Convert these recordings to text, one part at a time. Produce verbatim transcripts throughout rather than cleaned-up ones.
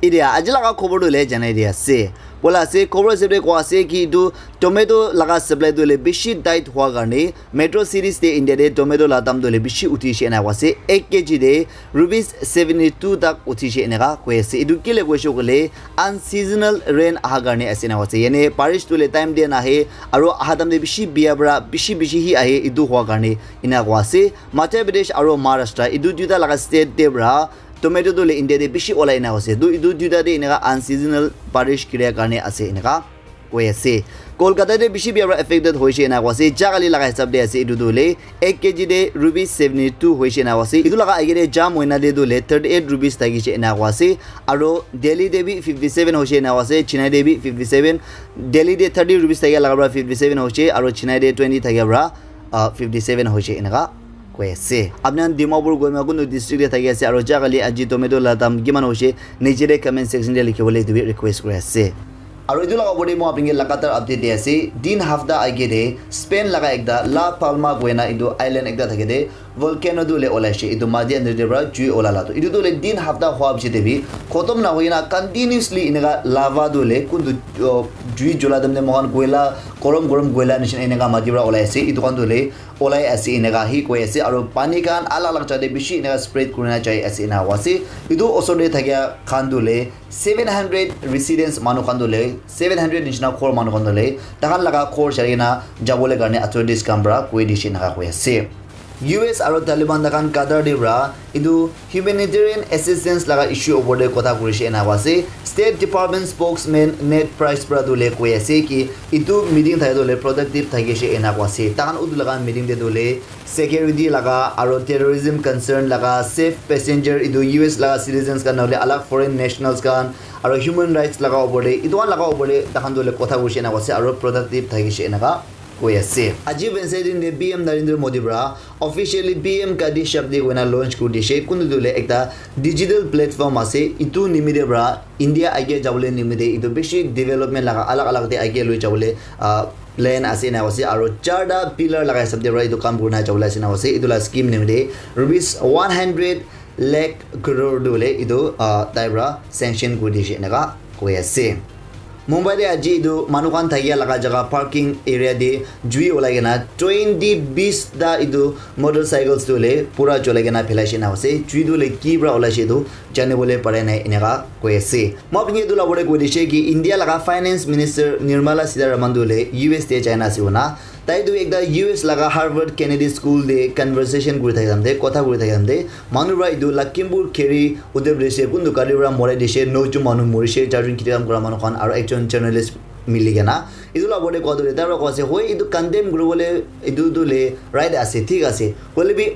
Etia aji laga khobor tu le janai di ase. Bola ase, khobor ase koa ase ki etu tomato laga supply tu le bishi tight hua karne metro cities te India te tomato la dam tu le bishi uthi she ena koa ase. Ek K G te rupees seventy two tak uthi she ena ka koi ase. Etu kile koise koile unseasonal rain aha karne ase ena koa ase. Yane barish tu le time te nahe aro aha time te bishi bia para bishi bishi hi ahe etu hua karne ena koa ase. Madhya Pradesh aro Maharashtra etu duita laga state te para tomato tu le India te bishi olai ena koa ase. Tu etu duita te eneka unseasonal barish kiria karne ase eneka koi ase. Kolkata te bishi bia para affected hoise ena koa ase. Jagale laga hisab te ase etu tu le ek K G te rupees seventy two hoise ena koa ase. Etu laga age te jam hoina te tu le thirty eight rupees thaki she ena koa ase. Aro Delhi te bi fifty seven hoise ena koa ase. Chennai te bi fifty seven. Delhi te thirty rupees thaki laga para fifty seven hoise. Aro Chennai te twenty thaki para uh, fifty seven hoise eneka koi ase. Apni khan Dimapur Kohima kuntu district te thaki ase aro jagale aji tomato la dam kiman hoise niche te comment section te likhi bole etu bi request kuri ase. Aro etu laga opor te moi apni ke lagatar update di ase. Din hafta age te Spain laga ekta La Palma koina etu island ekta thake te volcano tu le olai she etu mati under te para jui ola la tu etu tu le din hafta hua piche te bi khotom na hoi na continuously eneka lava tu le kuntu uh, jui jola dem te mohan koila gorom gorom koila nishina eneka mati para olai ase. Etu khan tu le olai ase eneka hi koi ase aro pani khan alak alak jaka te bishi eneka spread kurina jai ase ena hoise. Etu osor te thakia khan tu le seven hundred residents manu khan tu le seven hundred nishina ghor manu khan tu le takhan laga ghor chari kena jabole karne authorities khan para koi dishe eneka koi ase. U S aro Taliban takhan Qatar te para etu humanitarian assistance laga issue opor te kotha kurishe ena koa ase. State Department spokesman Ned Price para tu le koi ase ki etu meeting thaki tu le productive thaki she ena koa ase. Takhan utu laga meeting te tu le security laga aro terrorism concern laga safe passenger etu U S laga citizens khan nahole alag foreign nationals khan aro human rights laga opor te etu khan laga opor te takhan tu le kotha kurishe ena koa ase aro productive thaki she ena ka koi ase. Aji Wednesday din te P M Narendra Modi para officially P M Gati Shakti koina launch kuri dishe. Kuntu tu le ekta digital platform ase. Etu nimite para India age jabole nimite etu bishi development laga alag alag te age loi jabole uh, plan ase ena ase aro charta pillar laga hisab te para etu kam kurina jabole ase ena ase. Etu la scheme nimite rupees one hundred lakh crore tu le etu uh, tai para sanction kuri dishe eneka koi ase. Mumbai te aji etu manu khan thakia laga jaga parking area te jui olai kena twenty bis ta etu motorcycles tu le pura cholai kena phelaishe ena ase. Jui tu le ki para olaishe etu jani bole pare nai eneka koi ase. Moi apni etu la bole koi dishe ki India laga finance minister Nirmala Sitharaman tu le U S te jaina ase kona. Tai tu ekta U S laga Harvard Kennedy School te conversation kuri thakisam te kotha kuri thakisam te manu para etu Lakhimpur Kheri Uttar Pradesh te kuntu gari para morai dishe, nokjon manu morishe, charjon khiti kam kura manu khan aro ekjon journalist mili kena. Etu la opor te koa tu le tai para koa ase hoi etu condemn kuri bole etu tu le right ase, thik ase. Hoile bi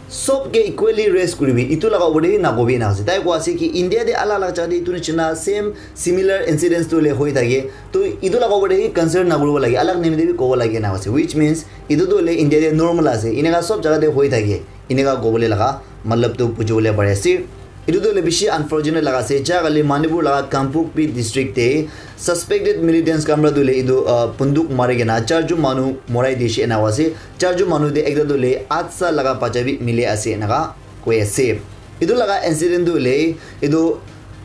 sob ke equally raise kuribi, etu laga opor te bi nakobi ena ase. Tai koa ase ki India te alag alag jaga te etu nishina same similar incidents tu le hoi thake. To etu laga opor te bi concern nakuribo lage, alag nimite bi kobo lage ena ase. Which means etu tu le India te normal ase. Eneka sob jaga te hoi thake. Eneka kobole laga matlab tu buji bole pari ase. Etu tu le bishi unfortunate laga ase. Jagale Manipur laga Kangpokpi district te suspected militants khan para tu le etu uh, bunduk mari kena charjon manu morai dishe ena ase. Charjon manu te ekta tu le atsa laga bacha bi mili ase eneka koi ase. Etu laga incident tu le etu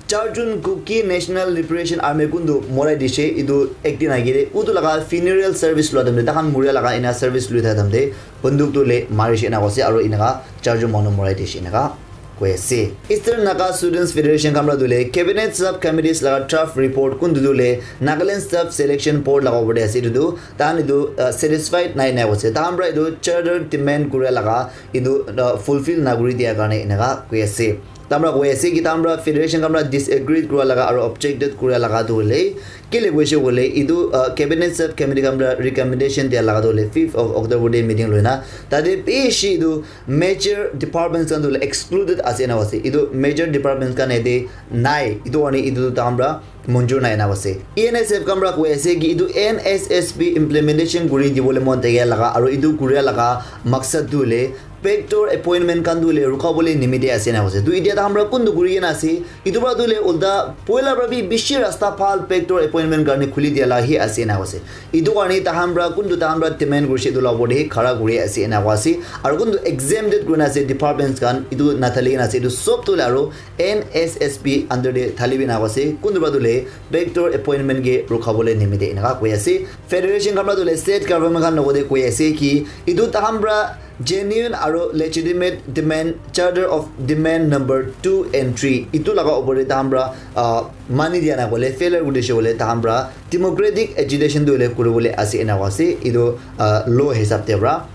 charjon Kuki National Liberation Army kuntu morai dishe etu ek din age te utu laga funeral service lua time te takhan muria laga ena service lui thaka time te bunduk tu le marishe ena koi ase aro eneka charjon manu morai dishe eneka koi ase. Eastern Naga Students Federation khan para tu le cabinet sub committees laga draft report kuntu tu le Nagaland Staff Selection Board laga opor te ase etu tu takhan etu uh, satisfied nai nai koi ase. Takhan para etu charter demand kura laga etu uh, fulfill nakuri dia karne eneka koi ase. Takhan para koi ase ki takhan para federation khan para disagree kura laga aro objected kura laga tu hoile kile koise koile etu uh, cabinet sub committee khan para recommendation dia laga tu hoile fifth of October te meeting loina tate bishi etu major departments khan tu hoile excluded ase ena ase. Etu major departments khan yate nai, etu karne etu takhan para monjur nai ena ase. E N S F khan para koi ase ki etu N S S B implementation kuri dibole mon thakia laga aro etu kuria laga maksad tu hoile backdoor appointment khan tu hoile rukha bole nimite ase ena koise. Tu itia tahan pra kuntu kuri kena ase, itu pra tu hoile ulta poila pra bi bishi rasta bhal backdoor appointment karne khuli dia la hi ase ena koise. Itu karne tahan pra kuntu tahan pra demand kurise itu la opor te khara kuri ase ena koise. Aru kuntu exempted kurina ase departments khan, itu nathali kena ase, itu sob tu hoile aru N S S P under te thali bi ena koise. Kuntu pra tu hoile backdoor appointment ke rukha bole nimite enaka koi ase. Federation khan pra tu hoile state government khan logote koi ase ki itu tahan pra genuine aro legitimate demand, charter of demand number two and three, itu laga opor te tahan pra, ah, mani dia na kole, failure kuri dishe kole tahan pra democratic agitation tu hoile kuri bole ase ena koise. Itu, ah, law hisab te pra.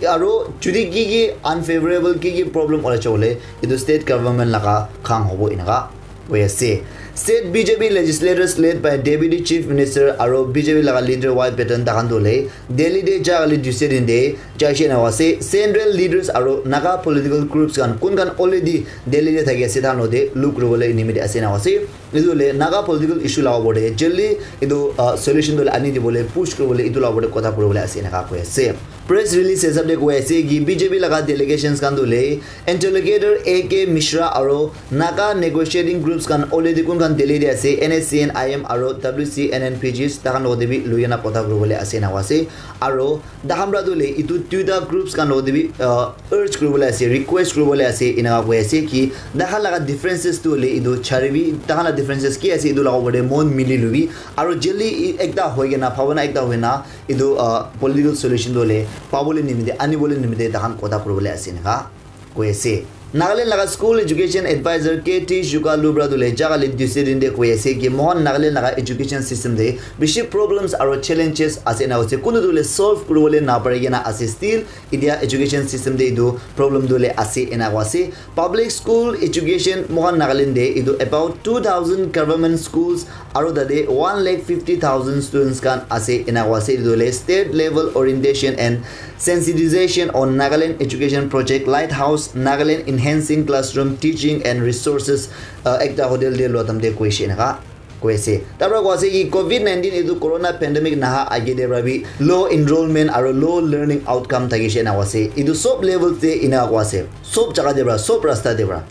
Aro jodi ki ki unfavorable, ki ki problem ole chole, itu state government laga khang hobo enaka koi ase. State B J P legislators led by Deputy Chief Minister aro B J P laga leader Y Patton tahan tu hoile Delhi te ja kali Tuesday din te jaise ena ase. Central leaders aro Naga political groups khan kun khan already Delhi te thaki ase tahan logote look kuri bole nimite ase ena ase. Itu hoile Naga political issue laga opor te jaldi itu, ah, solution tu hoile ani dibole push kuri bole itu laga opor te kotha kuri bole ase enaka koi ase. Press release hisab te koi ase ki B J P laga delegations khan tu hoile interlocutor A K Mishra aro Naga negotiating groups khan already kun khan Delhi te ase, N S C N I M aro W C N N P Gs tahan logote bi lui kena kotha kuri bole ase ena ase. Aro tahan pra tu hoile itu duita groups khan logote bi, ah, urge kuri bole ase, request kuri bole ase enaka koi ase ki tahan laga differences tu hoile itu chari bi, tahan laga differences ki ase itu laga opor te mon mili lubi. Aro jaldi i-, ekta hoi kena, bhabana ekta hoi kena, itu, ah, political solution tu hoile pabole nimite, ani bole nimite tahan kotha kuri bole ase enaka koi ase. Nagaland laga school education advisor K T Shukalu pra tu hoile ja kali Tuesday din te koi ase ki mohan Nagaland laga education system te bishi problems aro challenges ase ena koise. Kuntu tu hoile solve kuri bole na pari kena ase, still itia education system te itu problem tu hoile ase ena koi ase. Public school education mohan Nagaland te itu about two thousand government schools aro tate one lakh fifty thousand students khan ase ena koi ase. Itu hoile state level orientation and sensitization on Nagaland education project Lighthouse Nagaland enhancing classroom teaching and resources, uh, ekta hotel te lua time te koise enaka koi ase. Tar pra koi ase ki covid nineteen itu corona pandemic naha age te pra bi low enrollment aro low learning outcome thakise ena koi ase. Itu sob level te ena koi ase. Sob jaga te pra, sob rasta te pra.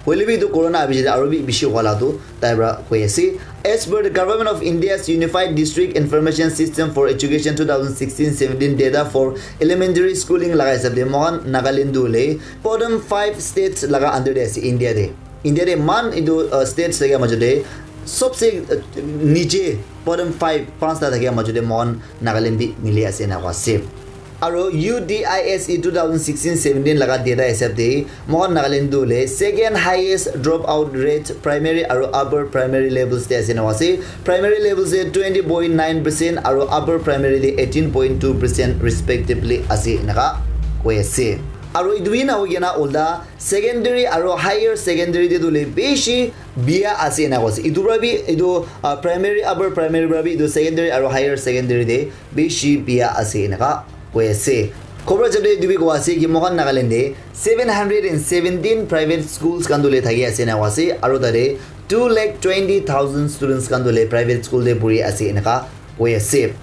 Hoile bi itu corona ahi piche te aro bi bishi hua la tu tai pra koi ase. As per the Government of India's Unified District Information System for Education two thousand sixteen seventeen data for elementary schooling laga hisab te mohan Nagaland tu hoile bottom five states laga under te ase India te. India te man itu, uh, states thakia majot te sobse, uh, niche bottom five, panch ta thakia majot te mohan Nagaland bi mili ase ena koi ase. Aro U D I S E two thousand sixteen seventeen laga data hisab te mohan Nagaland tu hoile second highest dropout rate primary aro upper primary levels te ase ena koi ase. Primary levels te twenty point nine percent aro upper primary te eighteen point two percent respectively ase enaka koi ase. Aro itu hi na hoi kena ulta secondary aro higher secondary te tu hoile bishi bia ase ena koi ase. Itu pra bi itu, ah, primary, upper primary pra bi itu secondary aro higher secondary te bishi bia ase enaka koi ase. Khobor jate itu bi koi ase ki mohan Nagaland te seven hundred and seventeen private schools khan tu hoile thaki ase ena koi ase. Aro tate two lakh twenty thousand students khan tu hoile private school te puri ase enaka koi ase.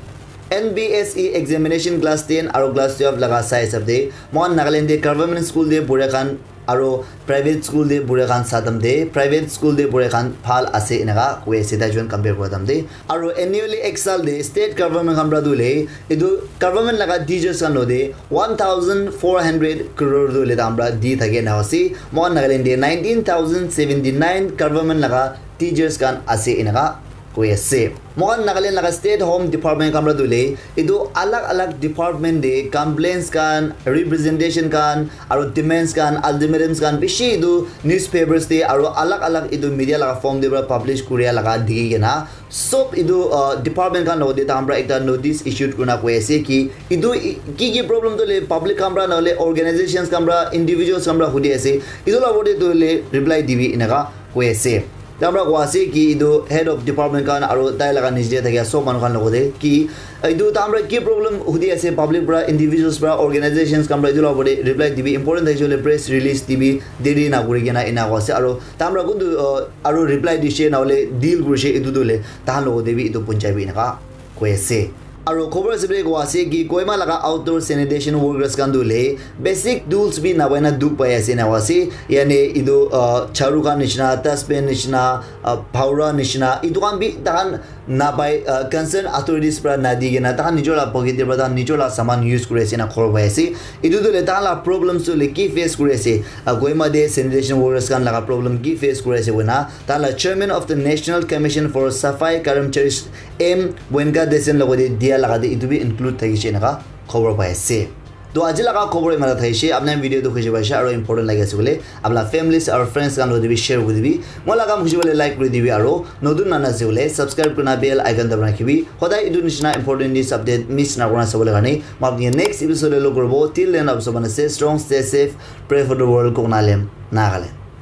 N B S E examination class ten aro class twelve laga sai hisab te mohan Nagaland te government school te pura khan aro private school te pura khan sa time te private school te pura khan bhal ase enaka koi ase tai jon compare kura time te. Aro annually ek saal te state government khan pra tu hoile itu government laga teachers khan logote one thousand four hundred crore tu hoile tahan pra di thake ena ase. Mohan Nagaland te nineteen thousand seventy nine government laga teachers khan ase enaka koi ase. Mohan Nagaland laga State Home Department khan pra tu hoile itu alag alag department te complaints khan, representation khan, aro demands khan, ultimatums khan bishi itu newspapers te aro alag alag itu media laga form te pra publish kuria laga dikhi kena sob itu, uh, department khan logote tahan pra ekta notice issued kurina koi ase ki itu i-, ki ki problem tu hoile public khan pra nahole organizations khan pra, individuals khan pra hudi ase, itu la opor te tu hoile reply dibi enaka koi ase. Tahan pra koi ase ki itu head of department khan aro tai laga niche te thakia sob manu khan logote ki itu tahan pra ki problem hudi ase public pra, individuals pra, organizations khan pra, itu la opor te reply dibi, important thakise koile press release dibi, deri nakuri kena ena koi ase. Aro tahan pra kuntu, uh, aro reply dishe nahole deal kurishe itu tu hoile tahan logote bi itu punjai bi enaka koi ase. Aro khobor ase bole koa ase ki Kohima laga outdoor sanitation workers khan tu le basic tools bi napai na dukh pai ase ena koa ase. Yani etu, uh, jharu khan nishina, dustbin nishina, uh, phaura nishina, etu khan bi tahan napai, uh, concern authorities pra nadi kena tahan nijor la pocket te pra tahan nijor la saman use kuri ase ena khobor pai ase. Etu tu le tahan la problems tu le ki face kuri ase, uh, Kohima te sanitation workers khan laga problem ki face kuri ase koina tahan la chairman of the National Commission for Safai Karmcharis M Venkatesan logote dia laga te etu bi include thakishe enaka khobor pai ase. To aji laga khobor imana thaishe, apna video tu khushi paishe aro important lagi ase bole, apna families aro friends khan logote bi share kuri dibi. Moi laga khushi bole like kuri dibi aro notun nana ase bole subscribe kurna bell icon dabra rakhibi. Hodai etu nishina important news update miss na kurna sabole karne moi apni next episode te log koribo. Till then, apni sob mane stay strong, stay safe, pray for the world, Koknalem, Nagaland.